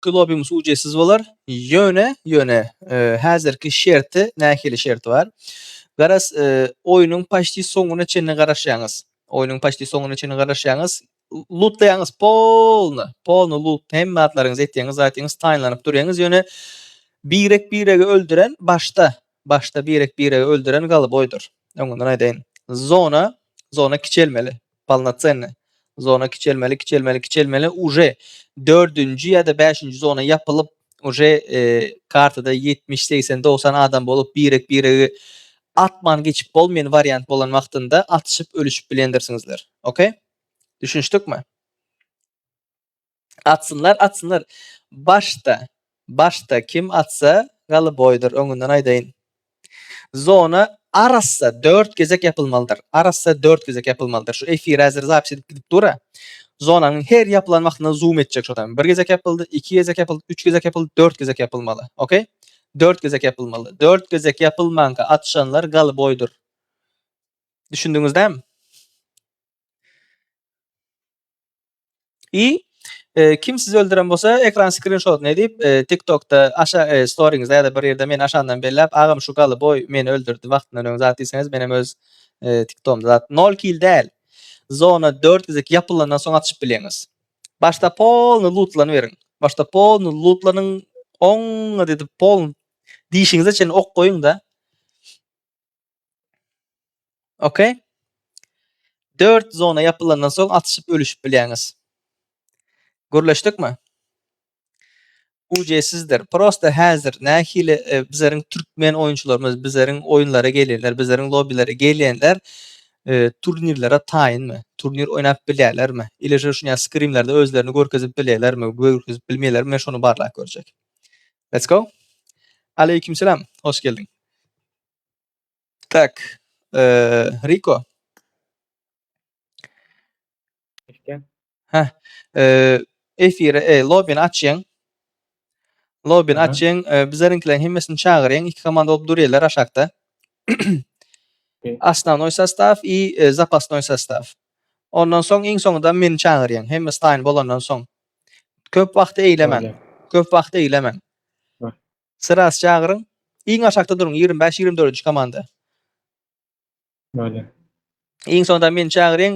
Lobimiz UC-siz bolar. Ýöne, ýöne häzirki şerti nähili şerti bar? Garaz, oýnuň paçti soňuna çenli garaşýaňyz. Oýnuň paçti soňuna çenli garaşýaňyz. Lutlaýaňyz polny, polny lut hemme zatlaryňyzy etýäňiz, zatyňyz taýynlanyp durýaňyz. Ýöne birek-biregi öldüren başda, başda birek-biregi öldüren galaboýdyr. Öňünden aýdaýyn. Zona, zona kiçelmeli. Polnocenny. Zona kiçelmeli, kiçelmeli, kiçelmeli. Uje dördünji ýa-da bäşinji zona ýapylyp, uje kartada 70, 80, 90 adam bolup birek-biregi atman geçip bolmaýan wariant bolan wagtynda atyşyp ölüşip bilendirsiňizler. Okey? Düşünişdikmi? Atsynlar, atsynlar. Başda, başda kim atsa galyboýdyr, öňünden aýdaýyn. Zona arassa dört gezek ýapylmalydyr. Arassa dört gezek ýapylmalydyr. Şu efir häzir zapis edip gidip dur-a. Zonanyň her ýapylan wagtynda zoom etjek şodan. Bir gezek ýapyldy, iki gezek ýapyldy, üç gezek ýapyldy, dört gezek ýapylmaly. Okey? Dört gezek ýapylmaly. Dört gezek ýapylmanka atyşanlar galyboýdyr. Düşündiňiz dämi? I kim sizi öldüren bolsa ekran skrinşotyny edip TikTokda aşa storyňyzda ýa-da bir ýerde meni aşandan belläp agam şu galyboý meni öldürdi wagtyndan öň zat diýseňiz menem öz TikTogymda zat nol kill däl zona dört gezek ýapylandan soň atyşyp bilýäňiz. Başda polny lutlanyberiň. Başda polny lutlanyň oňňat edip polny dişiňize çenli ok goýuňda. Okey. 4 zona ýapylandan soň atyşyp ölüşip bilýäňiz. Gürleşdikmi? UC-sizdir. Prosta häzir nähili e, bizleriň türkmen oýunçylarymyz, bizleriň oýunlara gelýänler, bizleriň lobbilere gelýänler e, turnirlere taýynmy? Turnir oýnap bilýärlermi? Ili şuny skrimlerde özlerini görkezip bilýärlermi, görkezip bilmeýärlermi? Men şony barlap görjek. Let's go. Aleykümselam. Hoş geldiň. Tak. Riko. Heh. Efiri, e, lobbyny açýaň. Lobbyny açýaň, bizleriňkileriň hemmesini çagyrýaň. Iki komanda bolup durýarlar aşakda. Osnovnoý sostaw i zapasnoý sostaw. Ondan soň iň soňunda meni çagyrýaň. Hemmesi taýyn bolandan soň. Köp wagty eýlemäň. Köp wagty eýlemäň. Sraz çagyryň. Iň aşakda duruň, 25, 24-nji komanda. Bolýar. Iň soňunda meni çagyryň,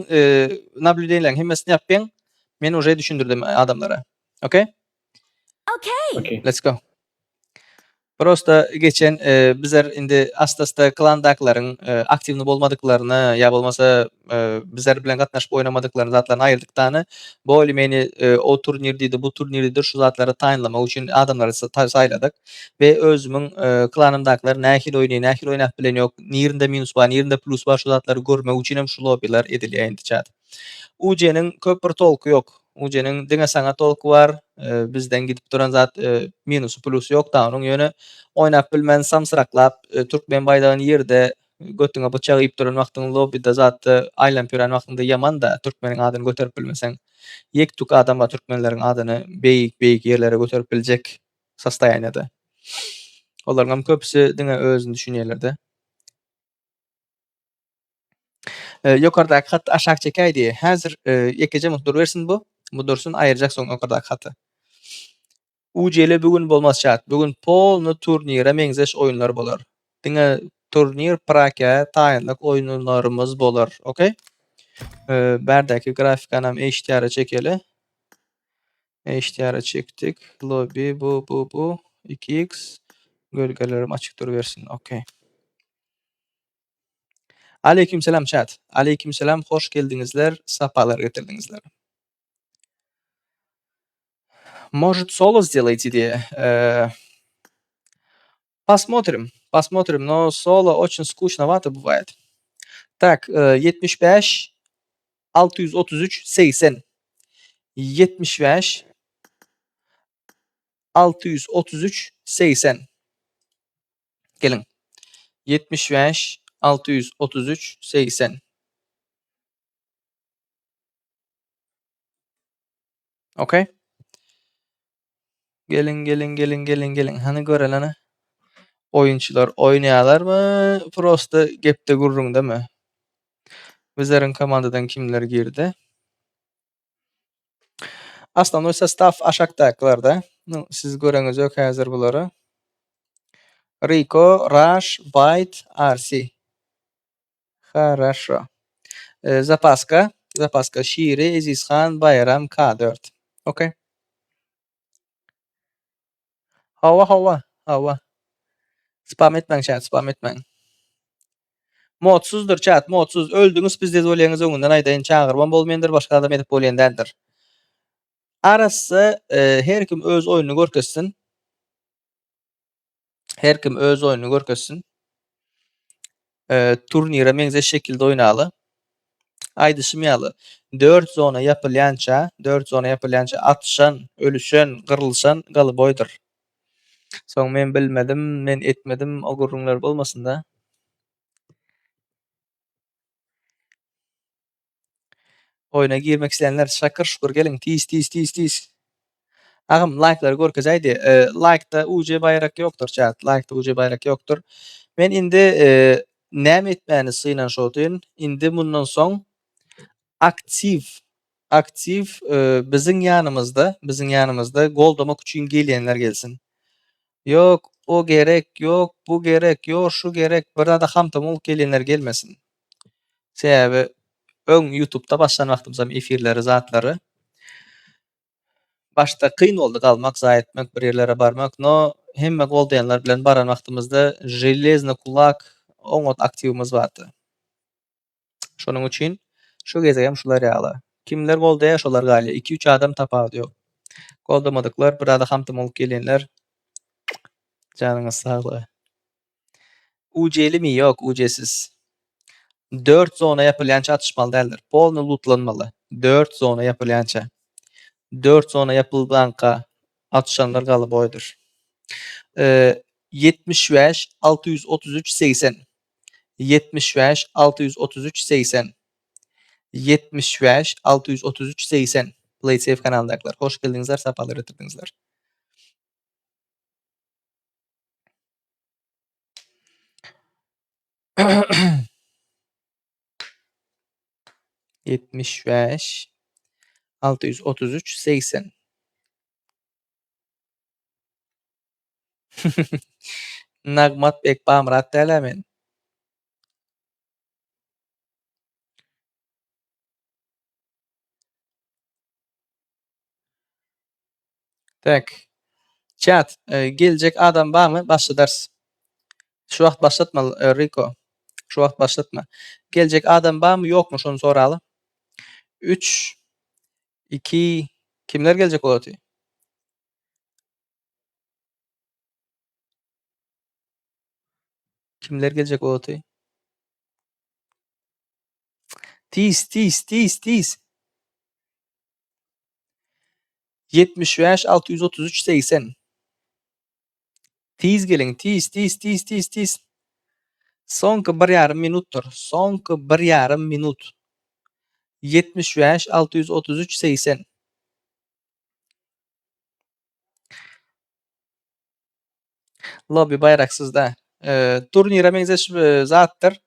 nablýudeniýeleriň hemmesini ýapýaň. Men uje düşündirdim adamlara. Okey? Okey. Let's go. Prosta geçen bizler indi asta-asta klandakylaryň aktiwny bolmadyklaryny ýa bolmasa bizler bilen gatnaşyp oýnamadyklaryny zatlaryny aýyrdyk dany. Bolý meni o turnir diýdi, bu turnir diýdi şu zatlary taýynlamak üçin adamlary saýladyk. We özümiň klanymdakylar nähili oýnaýar, nähili oýnap bilen ýok, nirinde minus bar, nirinde plus bar şu zatlary görmek üçin hem şu lobbylar edilýär indi çat. UC-niň köp bir tolky ýok. UC-niň diňe saňa tolky bar. Bizden gidip duran zat minusy plusy ýok da onuň ýöne oýnap bilmän samsyraklap türkmen baýdagyny ýerde götüňe byçak iýip duran wagtyň lobbyda zatda aýlanyp ýören wagtyňda ýaman-da türkmeniň adyny göterip bilmeseň. Ýek-tük adam bar türkmenleriň adyny beýik beýik ýerlere göterip biljek sostoýaniýada. Olaryňam köpüsi diňe özüni düşünýärler-de. Ýokardaky haty aşak çekäý diýýär. Häzir ýekeje minut durubersin bu. Bu dursun, aýyrjak soň ýokardaky haty. UCL bu gün bolmaz çat. Bu gün polny turnire meňzeş oýunlar bolar. Diňe turnir prake taýynlyk oýunlarymyz bolar. Okey? Bärdäki grafikanam HDR-a çekeli. HDR-a çekdik. Lobby bu bu bu 2x gölgelerim açyk durubersin. Okey. Aleykümselam chat. Aleykümselam hoş geldiňizler, sapalar getirdiňizler. Может соло сделаете diýýär. Посмотрим, посмотрим, но соло очень скучновато бывает. Так, 75 633 80 75 633 80 Geliň. 75 633 80 Okey. Geliň, geliň, geliň, geliň, geliň. Hany görelene. Oýunçylar oýnaýarlarmy? Prosta gepde gürrüňdemi? Bizleriň komandadan kimler girdi? Osnovnoý sostaw aşakdakylarda. Nu, siz göreňizok häzir bulary. Rico, Rush, White, RC. Haraşo. Zapaska, zapaska Şiri, Ezizhan, Baýram, K4. Okey. Hawa, hawa, hawa. Spam etmäň chat, spam etmäň. Modsuzdyr chat, modsuz. Öldüňiz pizdez bolýaňyz öňünden aýdaýyn. Çagyrybam bolmaýandyr, başga adam edip bolýan däldir. Arassa her kim öz oýnuny görkezsin. Her kim öz oýnuny görkezsin. Turnire meňzeş şekilde oýnaly. Aýdyşym ýaly, dört zona ýapylýança, dört zona ýapylýança atyşan, ölüşen, gyrylyşan goluboýdyr. Soň men bilmedim, men etmedim o gürrüňler bolmasyn-da. Oýna girmek isleýänler şakyr-şukur geliň tiz tiz tiz tiz. Agam laýklary görkezäýdi. Laýkda UJ baýrak ýokdur chat. Laýkda UJ baýrak ýokdur. Men indi näme etmäni synanyşodyn. Indi mundan soň aktiw aktiw biziň ýanymyzda biziň ýanymyzda goldamak üçin gelýänler gelsin. Ýok o gerek ýok bu gerek ýo şu gerek bir zada hamtama bolup gelýänler gelmesin. Sebäbi öň ýutubda başlan wagtymyzam efirleri zatlary başda kyn boldy galmak zaý etmek bir ýerlere barmak no hemme goldaýanlar bilen baran wagtymyzda železny kulak oňat aktiwimiz bardy. Şonuň üçin şu gezegem şular ýaly. Kimler goldaýar şolar galýar. Iki-üç adam tapawudy ýok. Goldamadyklar bir zada hamtama bolup gelýänler janyňyz saglygy. UC-limi? Ýok, UC-siz. Dört zona ýapylýança atyşmaly däldir. Polny lutlanmaly. Dört zona ýapylýança. Dört zona ýapylmanka atyşanlar galaboýdyr. 75 633 80 75 633 80 75 633 80 Play Safe kanalyndakylar hoş geldiňizler sapalar getirdiňizler. 75 633 80 Nagmat Bekbamyrat dälä men. Tak. Chat, geljek adam barmy? Başladarys. Şu wagt başlatma, Riko. Şu wagt başlatma. Geljek adam barmy, ýokmy? Şony soraly. 3 2 Kimler geljek bolaty? Kimler geljek bolaty? Tiz, tiz, tiz, tiz. 75 633 80. Tiz geliň, tiz, tiz, tiz, tiz, tiz. Soňky bir ýarym minutdyr. Soňky bir ýarym minut. 75 633 80. Lobby baýraksyzda. Turnire meňzeş zatdyr.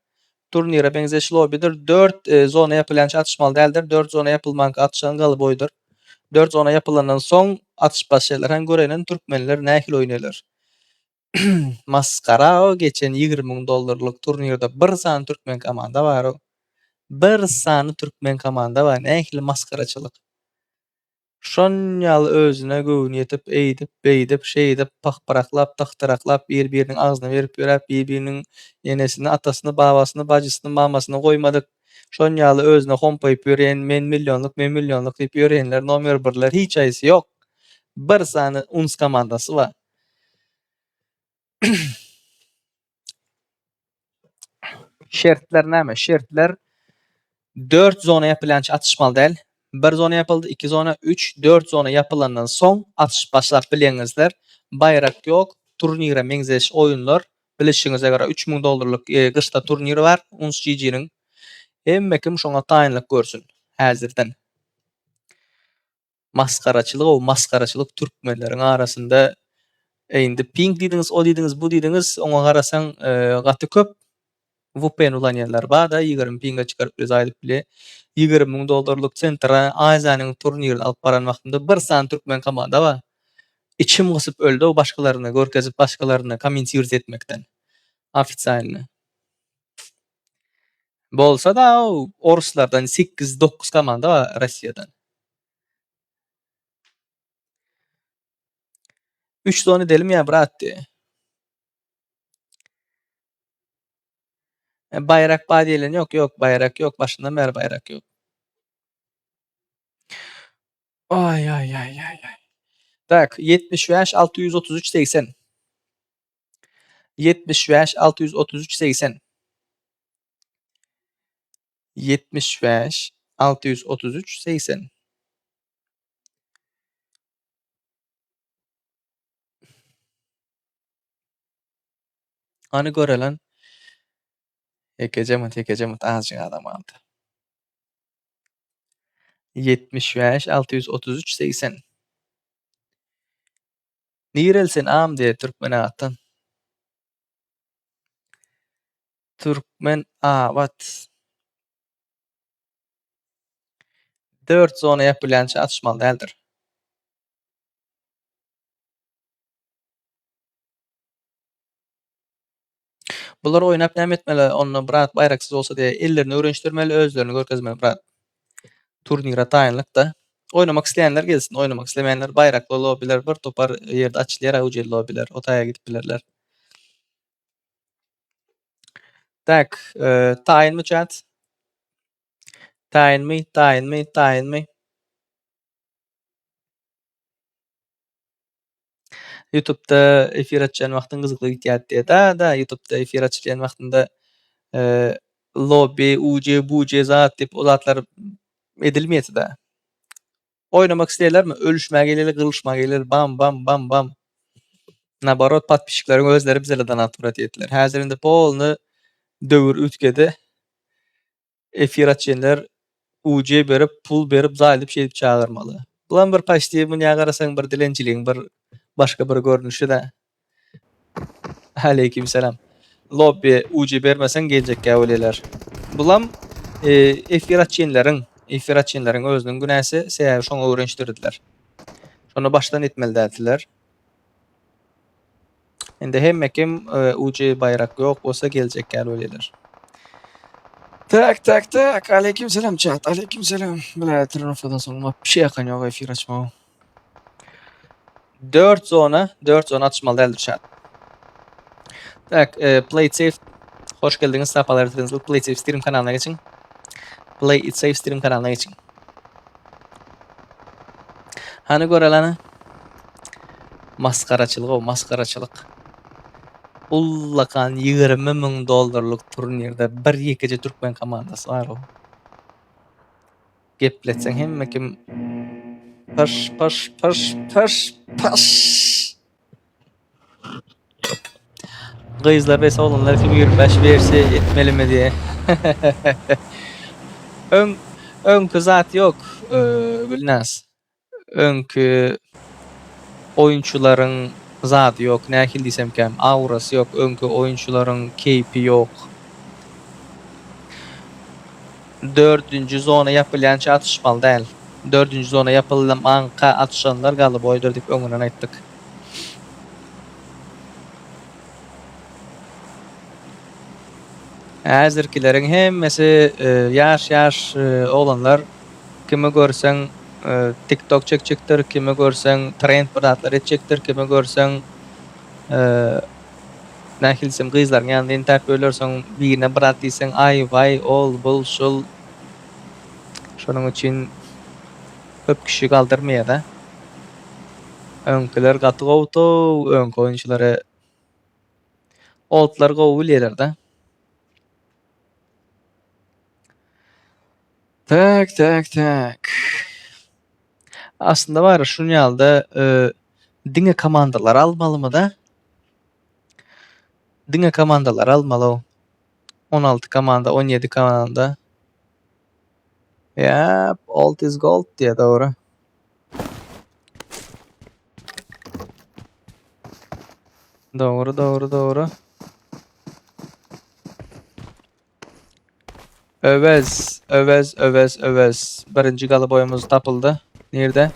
Turnire meňzeş lobbydyr. 4 zona ýapylýança atyşmaly däldir. 4 zona ýapylmanka atyşan galaboýdyr. 4 zona ýapylandan soň atyşyp başlaýarlar. Hany göreýin türkmenler nähili oýnaýarlar. Masgara o geçen 20 müň dollarlyk turnirde bir sany türkmen komanda bar o. Bir sany türkmen komanda bar. Nähili masgaraçylyk. Şonýaly özüne göwni ýetip, eýdip, beýdip, şeýdip, pyhpyraklap, tyhtyraklap, bir-biriniň agzyna berip ýöräp, bir-biriniň enesini, atasyny, babasyny, bajysyny, mamasyny goýmadyk, şonýaly özüne hompaýyp ýören, men millionlyk, men millionlyk diýip ýörenler nomer birler hiç haýsy ýok. Bir sany uns komandasy bar. Şertler näme? Şertler 4 zona ýapylýança atyşmaly däl. Bir zona ýapyldy, 2 zona, 3, 4 zona ýapylandan soň atyşyp başlap bilýäňizler. Baýrak ýok, turnire meňzeş oýunlar. Bilişiňize görä 3000 dollarlyk e, gyşda turnir bar, Uns GG-niň. Hemme kim şoňa taýynlyk görsün häzirden. Masgaraçylyk-ow masgaraçylyk türkmenleriň arasynda e indi ping diýdiňiz o diýdiňiz bu diýdiňiz oňa garasaň gaty köp vpn ulanýanlar barda 20 pinge çykaryp bize aýdyp bile 20 müň dollarlyk Centra Aziýanyň turnirini alyp baran wagtynda bir sany türkmen komanda bar. Içim gysyp öldi-ow başgalaryna görkezip başgalaryna kommentirowat etmekden. Ofitsialny. Bolsa-da oruslardan 8-9 komanda bar Rossiýadan. 3 zona edelim ýa brat diýe. E, baýrak bar diýlen ýok, ýok, baýrak ýok, başyndan bäri baýrak ýok. Aý aý aý aý aý. Tak, 75 633 80. 75 633 80. 75 633 80. Hany görelen. Ýekeje mut, ýekeje mut azjyk adam galdy. 75 633 80. Nireli sen am diýe Türkmenabatdan. Türkmenabat. 4 zona ýapylýança atyşmaly däldir. Bular oýnap näme etmeli? Onda brat baýraksyz bolsa diýe ellerini öwrenişdirmeli, özlerini görkezmeli brat. Turnira taýynlyk-da. Oýnamak isleýänler gelsin, oýnamak islemeýänler baýrakly lobbiler bir topar ýerde açylýar UC lobbiler, o taýa gidip bilerler. Tak, e, taýynmy chat? Taýynmy, taýynmy, taýynmy? YouTube'da efir açýan wagtyň gyzykly gitýär diýýär. Da, da, YouTube'da efir açylýan wagtynda e, lobby, UC, buce zat diýip o zatlar edilmeýär da. Oýnamak isleýärlermi? Ölüşmäge gelýärler, gyrylyşmaga gelýärler. Bam, bam, bam, bam. Naborot podpisçikleriň özleri bize donat diýdiler. Häzir indi polny döwür üýtgedi. Efir açýanlar UC berip, pul berip, zaýalyp şeýdip çagyrmaly. Bulam bir paçti, muňa garasaň bir dilençiligiň bir başga bir görnüşi-de. Aleyküm selam. Lobby UC bermeseň geljekkä bolýarlar. Bulam e, efir açýanlaryň, efir açýanlaryň özüniň günäsi, sebäbi şoňa öwrenişdirdiler. Şony başdan etmeli däldiler. Indi hemme kim e, UC baýrak ýok bolsa geljekkä bolýarlar. Tak tak tak. Aleyküm selam chat. Aleyküm selam. Bile trenowadan soň bir şey ýakan ýok efir açmagy. 4 zona, 4 zona açmaly däldir chat. Tak, e, Play It Safe. Hoş geldiňiz, sapalar getirdiniz. Play It Safe stream kanalyna geçiň. Play It Safe stream kanalyna geçiň. Hany görelene. Maskaraçylyk o, maskaraçylyk. Ullakan 20 müň dollarlyk turnirde bir ýekeje türkmen komandasy bar o. Gepletseň hemme kim paş paş paş paş paş. Gyzlar we oglanlar 2025 wersiýa etmelimi diýe. Öň öňki zat ýok, e, Gülnaz. Öňki oýunçylaryň zady ýok, nähili diýsemkäm, aurasy ýok, öňki oýunçylaryň keýpi ýok. Dördünji zona ýapylýança atyşmaly däl. Dördünji zona ýapylmanka atyşanlar galaboýdyr diýip öňünden aýtdyk. Häzirkileriň hemmesi e, ýaş-ýaş e, oglanlar. Kimi görseň e, TikTok çekjekdir, kimi görseň trend bir zatlar etjekdir, kimi görseň e, nähili diýsem gyzlaryň ýanynda entäp bölersiň, birine bir zat diýseň, aý waý, ol, bul, şul. Şonuň üçin köp kişi galdyrmaýar-da. Öňküler gaty gowudy, öňki oýunçylary oldlar gowy bilýärler-de. Tak, tak, tak. Aslynda bar şun ýaly-da e, diňe komandalar almalymy-da? Diňe komandalar almaly. 16 komanda, 17 komanda. Yep, old is gold diýe dogry. Dogry, dogry, dogry. Öwez, Öwez, Öwez, Öwez. Birinji galaboýumyz tapyldy. Nirde?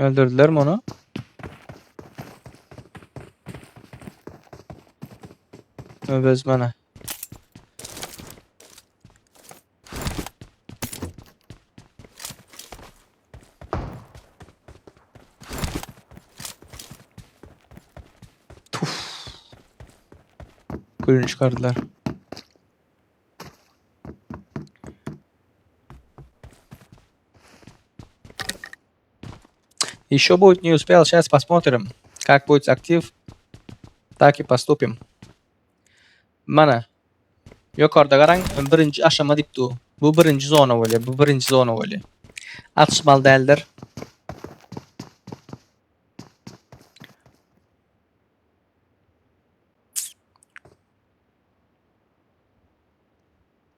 Öldürdülermi ony? Öwez mana. Tuf. Külünü çykardylar. Еще будет не успел, сейчас посмотрим, как будет актив, так и поступим. Mana ýokarda garaň birinji aşama diýip dur. Bu birinji zona bolýar, bu birinji zona bolýar. Atyşmaly däldir.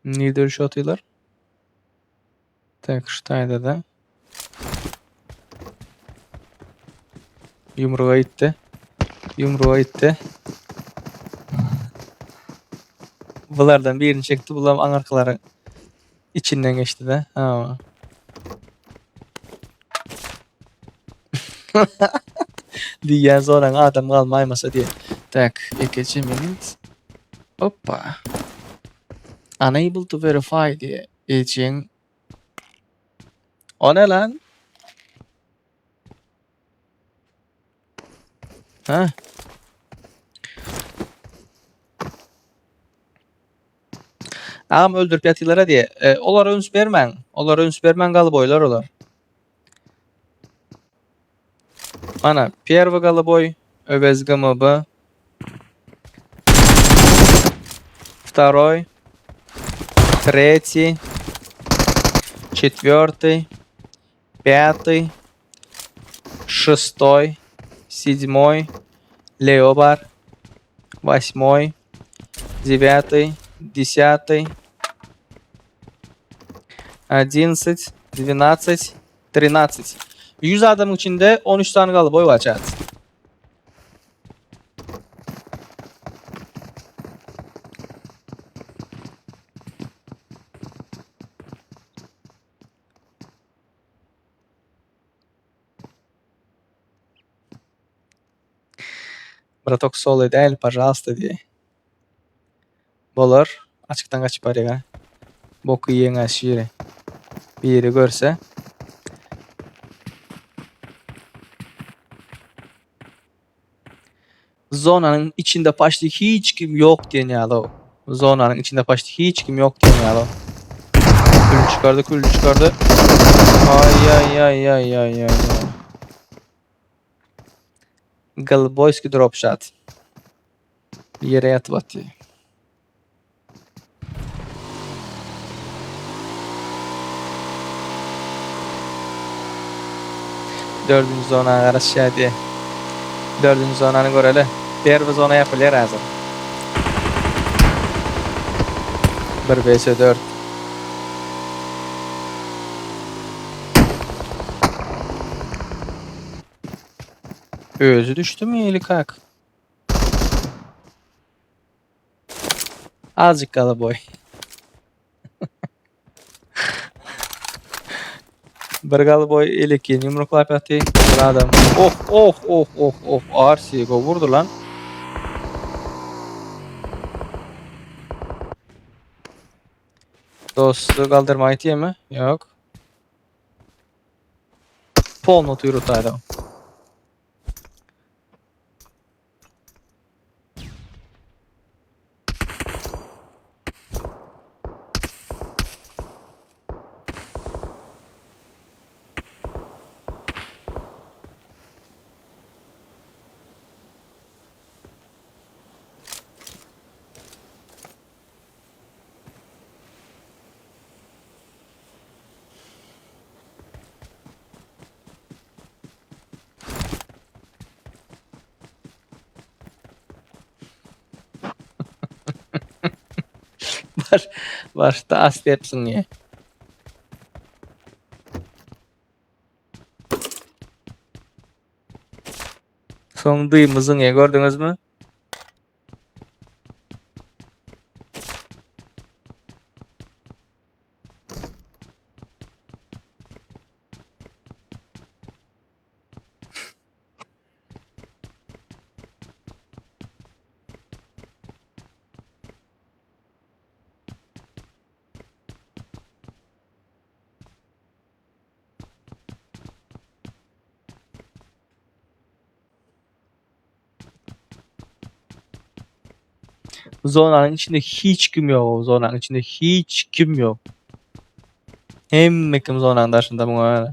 Nirde şu atýarlar? Tak, şutaýda-da. Ýumruga ýetdi. Ýumruga ýetdi. Bulardan birini çekdi, bulam aňyrkylaryň içinden geçdi-de. Ha. Diýýän zoraň adam galmaýmasa diýe. Tak, ikinji minut. Hoppa. Unable to verify diýe. Ejeň. O ne lan? Ha? Agam öldürip ýatylara diýe. E, olara üns bermäň. Olara üns bermäň galyboýlar olar. Mana первый голубой Öwez GMB. Второй. Третий. Четвертый. Пятый. Шестой. Седьмой. Leo bar. Восьмой. Девятый. Десятый. 11, 12, 13. 100 adamyň içinde 13 sany galyboý bar chat. Bratok solo däl, pažalsta diýe. Bolar. Açykdan gaçyp barýar. Boky iýeň şiri. Biri görse. Zonanyň içinde paçdy hiç kim ýok diýen ýaly. Zonanyň içinde paçdy hiç kim ýok diýen ýaly. Kül çykardy, kül çykardy. Ay ay ay ay ay ay. ay. Galboyski drop shot. Ýere ýatyp atdy. Dördünji zona garaşýar diýe. Dördünji zonany göreli. Первый zona ýapylýar häzir. 1 vs 4. Özi düşdümi ili kak? Azjyk galaboý. Bir galaboý elekin ýumruklap ýaty. Bir adam. Oh oh oh oh oh RC go vurdu lan. Dostu galdyrmaga ýetýärmi? Ýok. Polny otyr utaýda. Baş, başda aslepsiň diýe. Soň dymyzyň diýe gördüňizmi? Zonanyň içinde hiç kim ýok, zonanyň içinde hiç kim ýok. Hemme kim zonanyň daşynda muňa görä.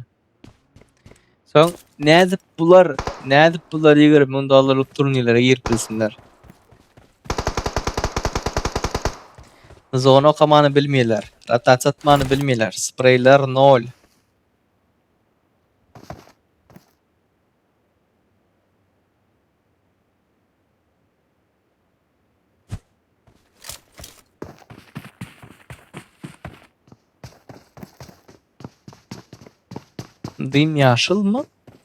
Soň nädip bular, nädip bular 20 müň dollarlyk turnirlere girip bilsinler? Zona okamany bilmeýärler, rotasiýa atmany bilmeýärler, spreýler nol. Dym ýaşylmy?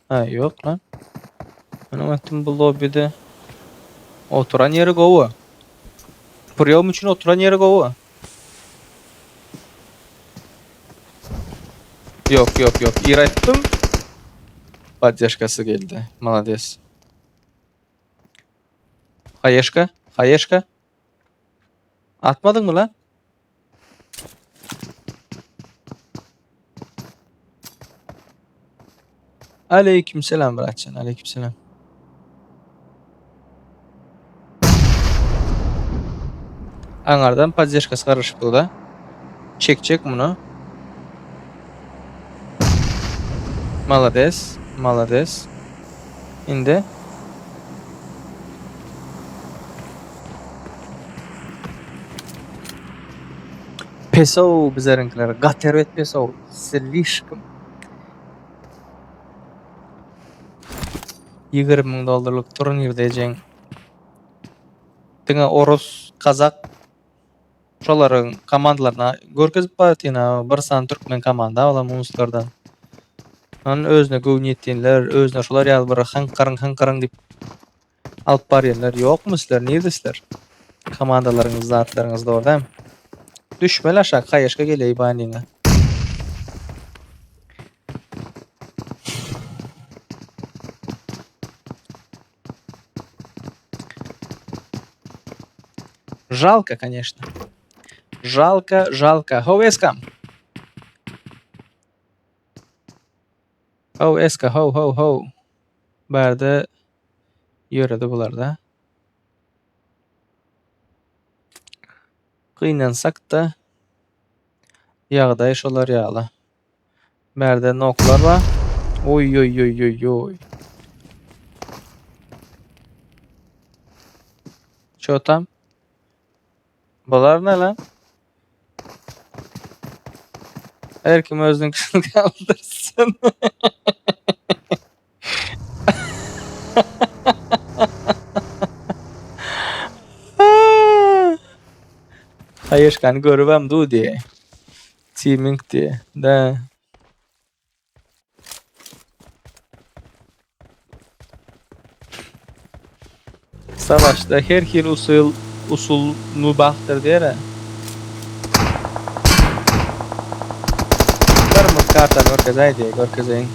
Ha, ýok lan. Men aýtdym bu lobbyde oturan ýeri gowy. Priýom üçin oturan ýeri gowy. Ýok, ýok, ýok. Ir aýtdym. Poddeşkasy geldi. Malades. Haýeşka, haýeşka. Atmadyňmy lan? Aleyküm selam bratjan, aleyküm selam. Aňardan poddeşkasy garaşyp dur-da. Çekjek muny. Malades, malades. Indi. Pesow bizeriňkiler. Gaty erbet pesow. Slişkom. 20 müň dollarlyk turnirde jeň. Diňe orus, kazak şolaryň komandalaryna görkezip barýar bir sany türkmen komanda olam unslardan. Onun özüne göwün ýetýänler, özüne şolar ýaly bir haňkaryň haňkaryň diýip alyp barýanlar ýokmy sizler? Nirde sizler? Komandalaryňyz, zatlaryňyz dogry dämi? Düşmeli aşak, haýaşka geleý banyňa. Жалко, конечно. Жалко, жалко. Ho eskam. Ho eska, ho ho ho. Bärde ýöredi bularda. Gynansak-da ýagdaý şolar ýaly. Bärde noklar bar. Oý oý oý oý oý. Ço tam? Bular ne lan? Her kim özüninkisini kaldırsın. Haýyşkany görübem du diýe. Teaming diýe. Da. Savaşda her hili usul usul mübahdyr diýer. Bir kartany görkezäý diýe, görkezeýin.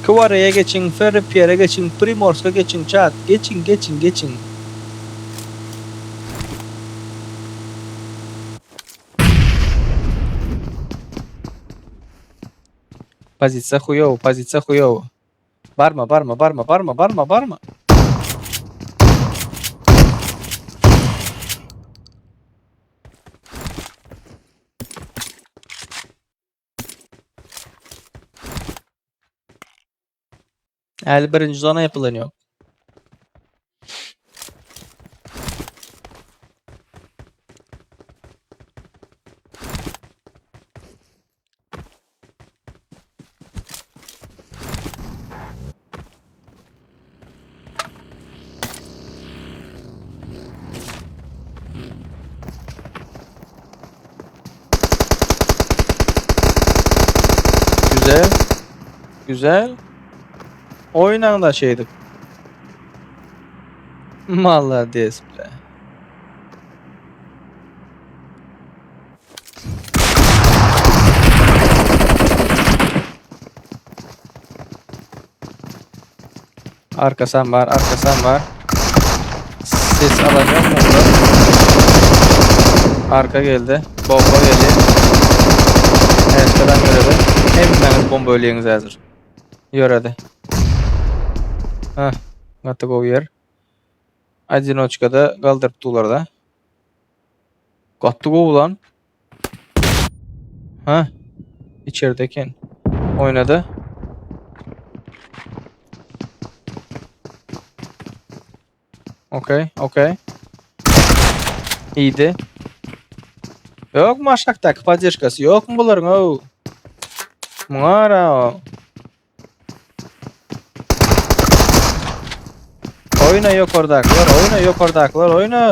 Kwaraya geçiň, Ferripýere geçiň, Primorska geçiň, çat, geçiň, geçiň, geçiň. Pozisiýa huýow, pozisiýa huýow. Barma, barma, barma, barma, barma, barma. Äli birinji zona ýapylan ýok. Güzel. Güzel. Oýnaň da şeýdip. Malades ble. Arkasam bar, arkasam bar. Ses alan yok mu burada? Arka geldi. Bomba geldi. Arkadan ýöredi. Hemmäňiz bomba ölýäňiz häzir. Ýöredi. Hah, gaty gowy ýer. Odinoçkada galdyryp dular-da. Gaty gowy lan. Ha. İçeride eken. Oynady. Okey, okey. Iýdi. Ýokmy aşakdaky poddežkasy? Ýokmy bularyň ow? Muňa gara. Oýna ýokardakylar, oýna ýokardakylar, oýna.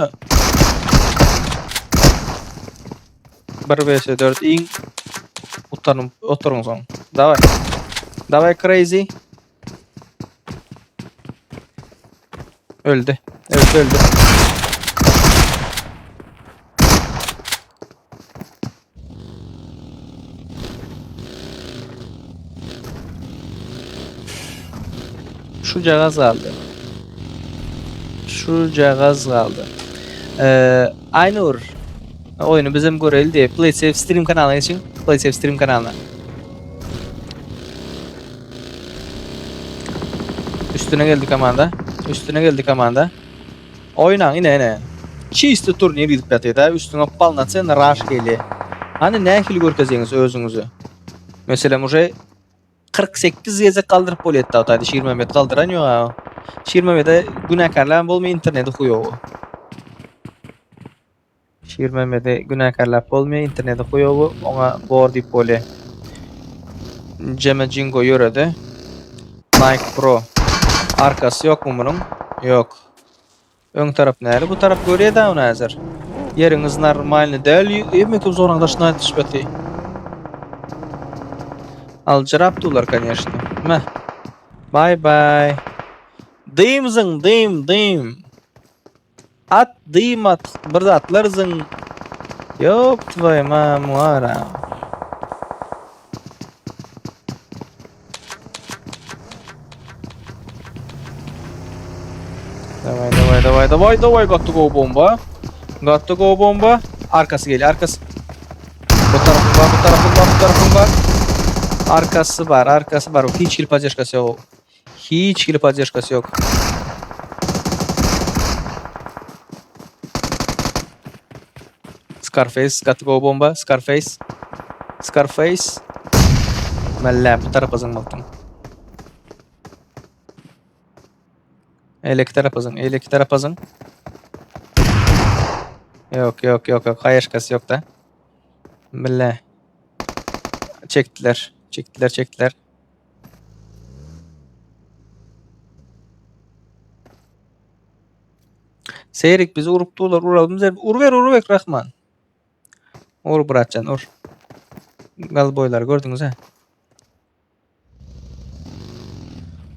1 vs 4 iň utanyp oturyň soň. Daway. Daway crazy. Öldü. Öldü öldü. Şujagaz galdy. Şujagaz galdy. Ee, Aynur oýny bizem göreli diýip PlaySafe Stream kanalyna geçiň. PlaySafe Stream kanalyna. Üstüne geldi komanda. Üstüne geldi komanda. Oýnaň ine ine. Çisti turnir gidip ýatyr-da, üstüňe polnocenny rush gelýär. Hany nähili görkezýäňiz özüňizi? Meselem uje 48 gezek galdyryp bolýar da, taýda Şirmämmet galdyran ýok a. Şirmämmede günäkärläp bolmaýar interneti huýowy. Şirmämmedi günäkärläp bolmaýar interneti huýowy, oňa bor diýip bolýar. Jeme Jingo ýöredi. Nike Pro. Arkasy ýokmy munuň? Ýok. Öň tarap näle? Bu tarap görýär da ony häzir. Ýeriňiz normalny däl. Hemme zoraň daşyna aýdyşyp ýaty. Aljyrap durlar, конечно. Meh. Bye bye. Dym zyň, dym, dym. At, dym at, bir zatlar zyň. Ýop tvoý mamu ara. Daway daway daway daway daway gaty gowy bomba. Gaty gowy bomba. Arkasy gelýär arkasy. Bu tarapym bar bu tarapym bar bu tarapym bar. Arkasy bar arkasy bar. Hiç hili poddežkasy ýok. Hiç hili poddežkasy ýok. Scarface gaty gowy bomba. Scarface. Scarface. Melle bu tarapa zyňmaldyň. Eýleki tarapa zyň, eýleki tarapa zyň. Ýok, ýok, ýok, ýok. Haýaşkasy ýok da. Mille. Çekdiler. Çekdiler, çekdiler. Seýrek bizi urup durlar, uralım bize. Urber, urber Rahman. Ur bratjan, ur. Galboýlar gördüňiz ha.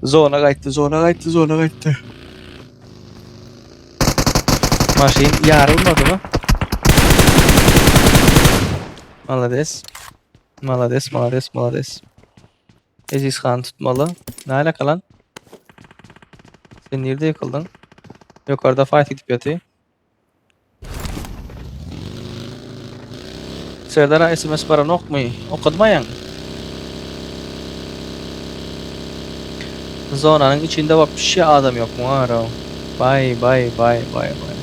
Zona gaýtdy, zona gaýtdy, zona gaýtdy. Maşyn ýarylmadymy? Malades. Malades, malades, malades. Eziz han tutmaly. Ne alaka lan? Sen nirde ýykyldyň? Ýokarda fight gidip ýaty. Serdara SMS baranokmy? Okadmaýaň. Zonanyň içinde wapşe adam ýok muňa garaw. Baý baý baý baý baý.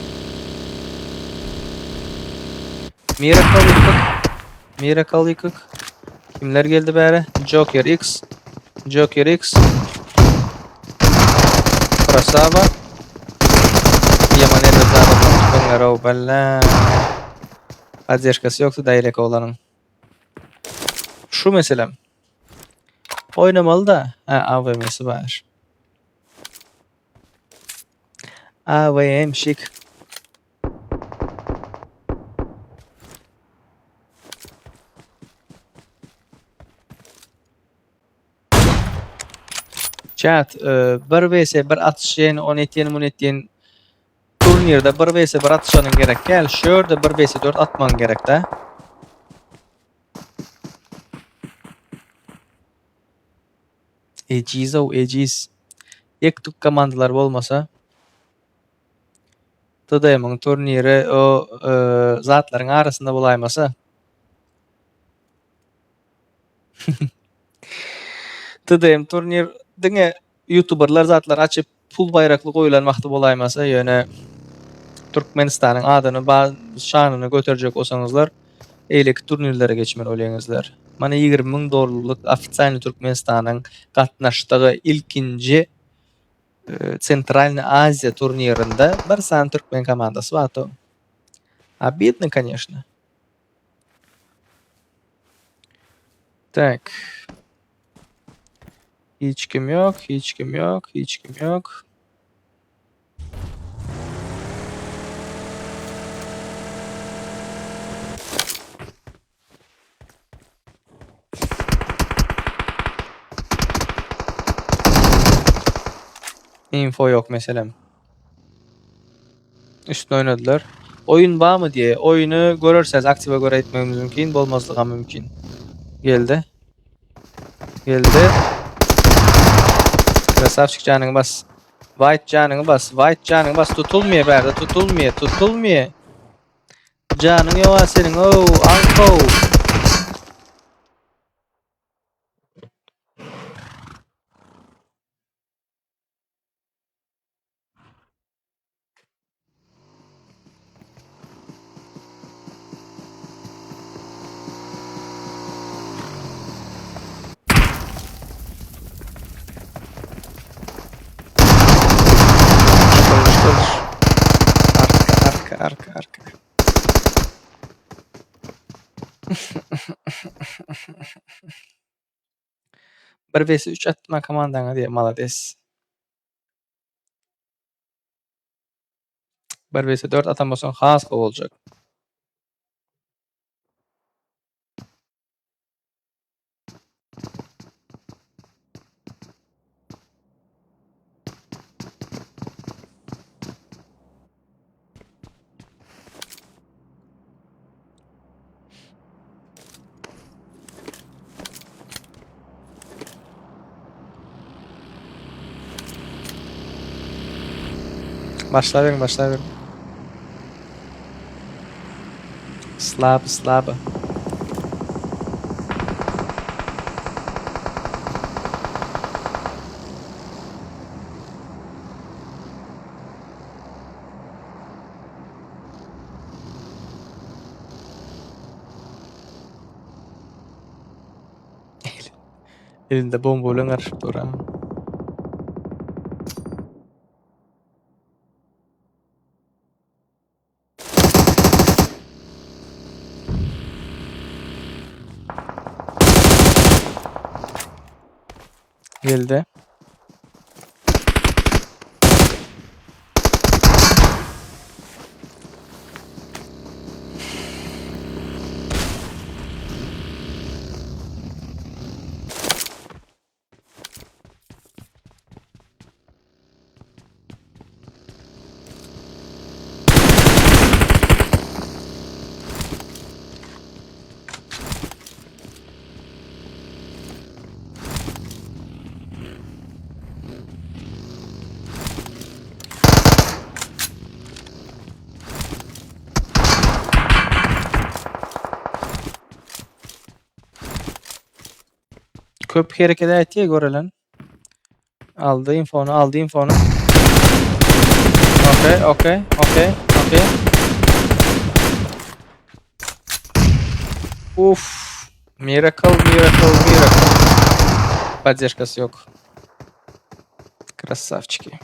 Miracle ýykyk. Miracle ýykyk. Kimler geldi bäri? Joker X. Joker X. Krasava. Ýaman erbet zat tüpeňler ow bella. Poddežkasy ýokdy daýlek oglanyň. Şu meselem. Oýnamaly da. Ha, AWM-si bar. AWM şik. Chat, 1 vs 1 atyşýan, ony etýän, muny etýän turnirde 1 vs 1 atyşanyň gerek däl. Şu ýerde 1 vs 4 atmagyň gerek-dä. Ejiz-ow, ejiz. Ýek-tük komandalar bolmasa. TDM-iň turniri o zatlaryň arasynda bolaýmasa. TDM turnir diňe ýutuberler zatlar açyp pul baýrakly goýlan wagty bolaýmasa ýöne. Türkmenistanyň adyny ba şanyny göterjek bolsaňyzlar eýleki turnirlere geçmeli bolýaňyzlar. Mana 20 müň dollarlyk ofitsialnyý Türkmenistanyň gatnaşdygy ilkinji Tsentralnyý Aziýa turnirinde bir sany türkmen komandasy bar to. Obidno, конечно. Tak. Hiç kim ýok, hiç kim ýok, hiç kim ýok. Info ýok meselem. Üstüne oynadylar. Oýun barmy diýe. Oýuny görersiňiz, aktiwe görä etmegimiz mümkin, bolmazlygy mümkin. Geldi. Geldi. Krasavçik janyňy bas. White janyňy bas. White janyňy bas. Tutulmaýar bärde, tutulmaýar, tutulmaýar. Janyň ýoga seniň, ow, aňkow. Arka, arka, arka, arka. Bir vs 3 atma komandaňa diýe, malades. 1 vs 4 atan bolsaň has gowy boljak. Başlaberiň, başlaberiň. Slab, slab. Elinde bomba bilen garyşyp dur. Geldi. Köp hereket etýär görelen. Aldy infony, aldy infony. Okey, okey, okey, okey. Uf. Miracle, miracle, miracle. Поддержкасы ýok. Красавчики.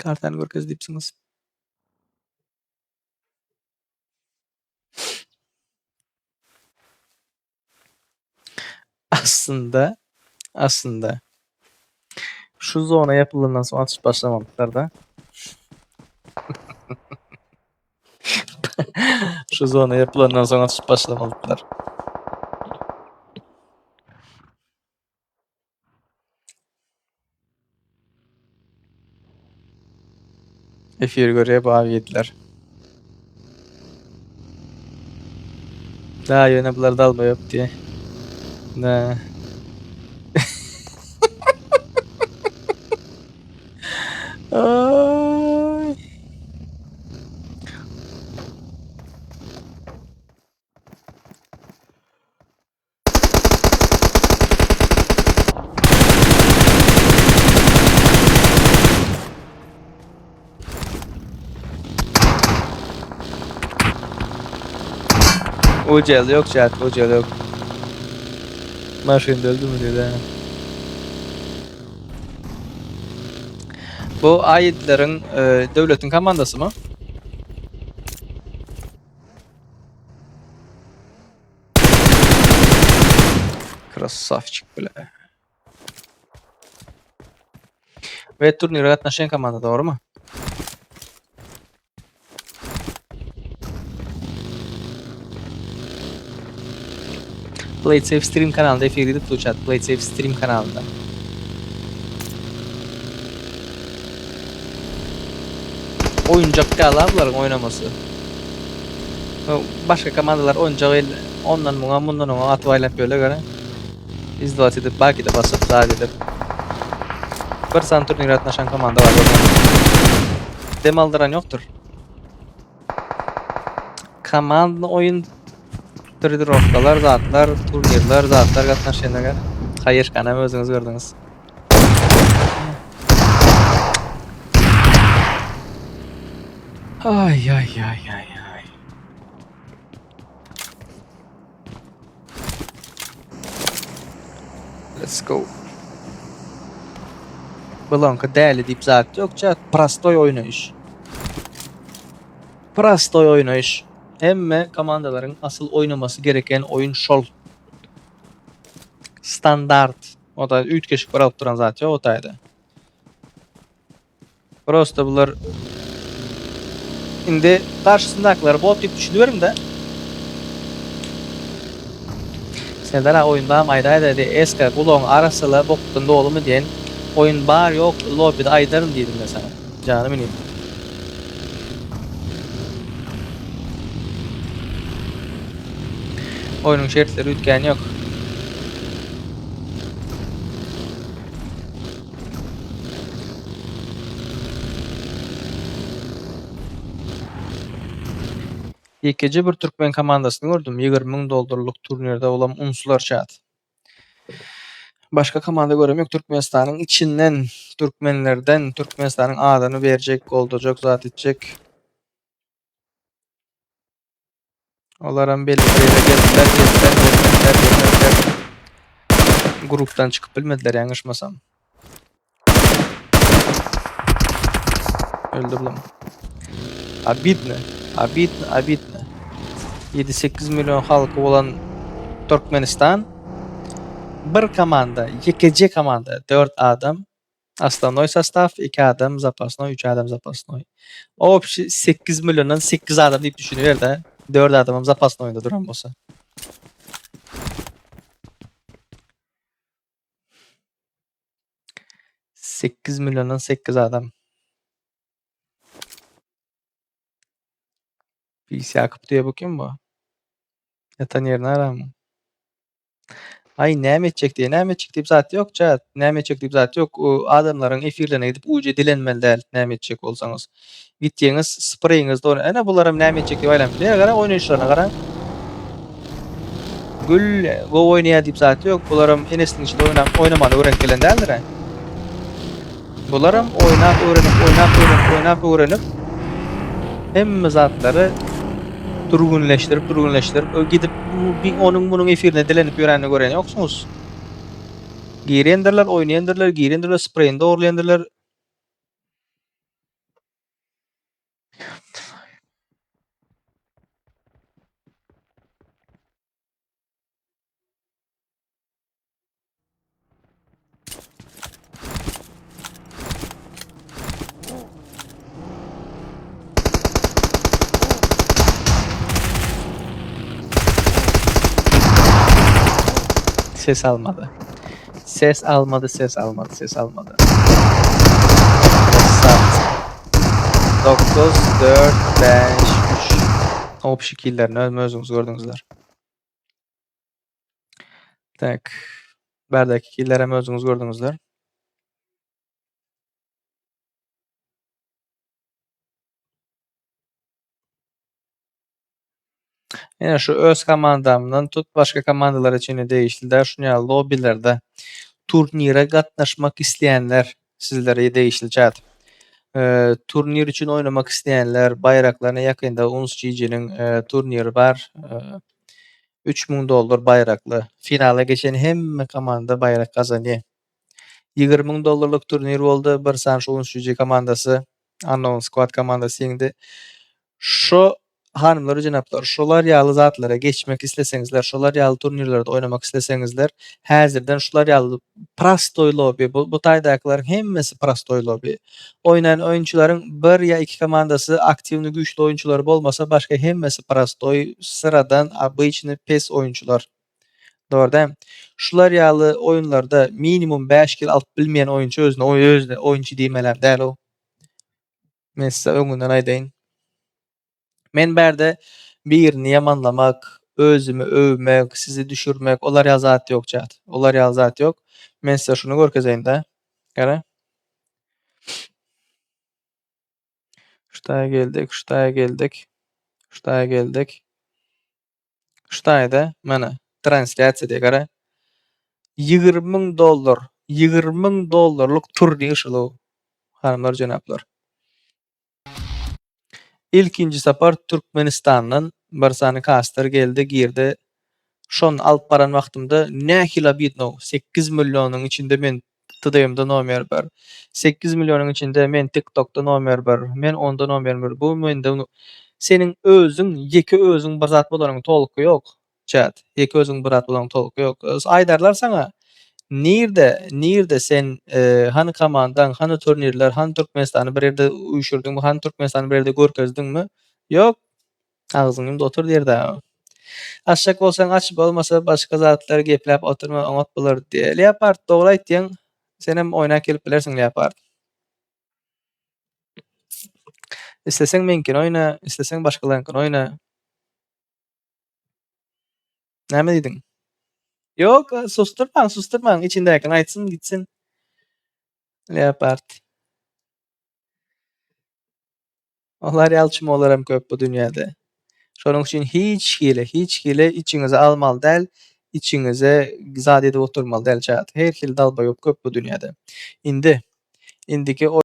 Kartany görkez diýipsiňiz. Aslynda, aslynda şu zona ýapylandan soň atyşyp başlamalydylar-da. Şu zona ýapylandan soň atyşyp başlamalydylar. Efir görýär bu abiýetler. Da ýöne bular dalba ýok diýe. Da. Ay. Ujel ýok chat, ujel ýok. Maşynda öldümi diýdi. Bu aýytleriň e, döwletiň komandasymy? Krasavçik bile. Ve turnire gatnaşýan komanda dogrymy? Play Safe Stream kanalynda efir gidip dur chat. Play Safe Stream kanalynda. Oýunjak ýaly bularyň oýnamasy. Başga komandalar oýunjak el ondan muňa mundan oňa atyp aýlap ýörler gara. Izdvat edip bakide basyp zat edip. Bir san turnire gatnaşan komanda bar görýän. Dem aldyran ýokdur. Komandny oýun trenirovkalar zatlar turnirler zatlar gatnaşýanlar gara. Haýyşkanam özüňiz gördüňiz. Ay ay ay ay ay. Let's go. Blanka däli diýip zat ýok, chat. Prostoý oýnaýyş. Prostoý oýnaýyş. Hemme komandalaryň asyl oýnamasy gereken oýun şol. Standart. O da üýtgeşik bir alyp duran zat ýok o taýda. Prosta bular indi garşysyndakylar bot diýip düşüniberiň-de. Serdar aga oýundam aýdaýda diý eska gulagyň arasala bokdan dolumy diýen oýun bar ýok lobbyda aýdaryn diýdim men saňa janym inim. Oýnuň şertleri üýtgän ýok. Ýekeje bir türkmen komandasyny gördüm 20 müň dollarlyk turnirde olam unslar chat. Başga komanda görem ýok Türkmenistanyň içinden türkmenlerden Türkmenistanyň adyny berjek goldajak zat etjek. Olaram belli bir ýere geldiler, geldiler, gelmediler, gelmediler. Grupdan çykyp bilmediler ýalňyşmasam. Öldü bulam. Obidno, obidno, obidno. 7-8 million halky bolan Türkmenistan bir komanda, ýekeje komanda, 4 adam Osnovnoý sostaw 2 adam zapasnoý 3 adam zapasnoý. Obşi 8 milliondan 8 adam diýip düşüniber-de. 4 adamam zapasnoýda duran bolsa. 8 milliondan 8 adam. Pis Ýakup diýe bu kim bu? Ýatan ýerini aramyň. Aý näme etjek diýe, näme etjek diýip zat ýok chat, näme etjek diýip zat ýok. O adamlaryň efirlerine gidip uje dilenmeli däl näme etjek bolsaňyz. Gitýäňiz spreýiňiz dogry. Ene bularam näme etjek diýip aýlanyp bilýär. Gara oýnaýyşlaryna garaň. Gül gowy oýnaýar diýip zat ýok. Bularam enesiniň içinde oýnap oýnamany öwrenip gelen däldir-ä. Bularam oýnap öwrenip, oýnap öwrenip, oýnap öwrenip hemme zatlary durgunleşdirip, durgunleşdirip gidip onuň munuň efirine dilenip ýörenini gören ýoksuňyz. Girendirler, oýnaýandyrlar, girendirler, spreýini dogurlaýandyrlar. Ses almady. Ses almady, ses almady, ses almady. 9 4 5 3 Obşi killerini özüňiz gördüňizler. Tak. Bärdäki killerem özüňiz gördüňizler. Ýene şu öz komandamdan tut başga komandalara çenli degişli däl şuny ýaly lobbilerde turnire gatnaşmak isleýänler sizlere degişli chat. Turnir üçin oýnamak isleýänler baýraklaryna ýakynda Uns GG-niň turniri bar. 3000 dollar baýrakly. Finala geçen hemme komanda baýrak gazanýar. 20 000 dollarlyk turnir boldy. Bir sany şu üçünji komandasy Unknown Squad komandasy ýeňdi. Şu hanymlar we jenaplar, şolar ýaly zatlara geçmek isleseňizler, şolar ýaly turnirlerde oýnamak isleseňizler, häzirden şular ýaly prostoý lobby, bu, bu taýdakylaryň hemmesi prostoý lobby. Oýnan oýunçylaryň bir ýa iki komandasy aktiwny güýçli oýunçylary bolmasa, başga hemmesi prostoý, syradan, obyçny pes oýunçylar. Dogry däl. Şular ýaly oýunlarda minimum 5 kill alyp bilmeýän oýunçy özüne özüne oýunçy diýmeler däl o. Men size öňünden aýdaýyn. Men bärde birini ýamanlamak, özümi öwmek, sizi düşürmek, olar ýaly zat ýok chat. Olar ýaly zat ýok. Men size şuny görkezeýin-de. Gara. Şutaýa geldik, şutaýa geldik. Şutaýa geldik. Şutaýda mana translýasiýa diýe gara. 20 000 dollar, 20 000 dollarlyk turnir şul. Hanymlar, jenaplar. Ilkinji sapar Türkmenistandan bir sany caster geldi, girdi. Şony alyp baran wagtymda nähili obidno 8 millionyň içinde men TDM-de nomer 1. 8 milyonyň içinde men TikTok'da nomer 1. Men onda nomer 1. Bu mende seniň özüň, ýeke özüň bir zat bolanyň tolky ýok. Chat. Ýeke özüň bir zat bolanyň tolky ýok. Aýdarlar saňa. Nirde, nirde sen e, hany komandaň, hany turnirler, hany Türkmenistany bir ýerde uýşurdyňmy, hany Türkmenistany bir ýerde görkezdiňmi? Ýok. Agzyňy ýumda otur diýerde. Açjak bolsaň aç, bolmasa başga zatlar gepläp oturma, oňat bolar diýe. Leopard dogry aýtýaň. Senem oýnap gelip bilersiň Leopard. Isleseň meňkini oýna, isleseň başgalaryňkyny oýna. Näme diýdiň? Ýok, susturmaň, susturmaň, içindäkini aýtsyn, gitsin. Leopard. Olar ýaly çumolar hem köp bu dünýäde. Şonuň üçin hiç hili, hiç hili içiňize almaly däl, içiňize zat edip oturmaly däl chat. Her hili dalbaýop köp bu dünýäde. Indi, indiki.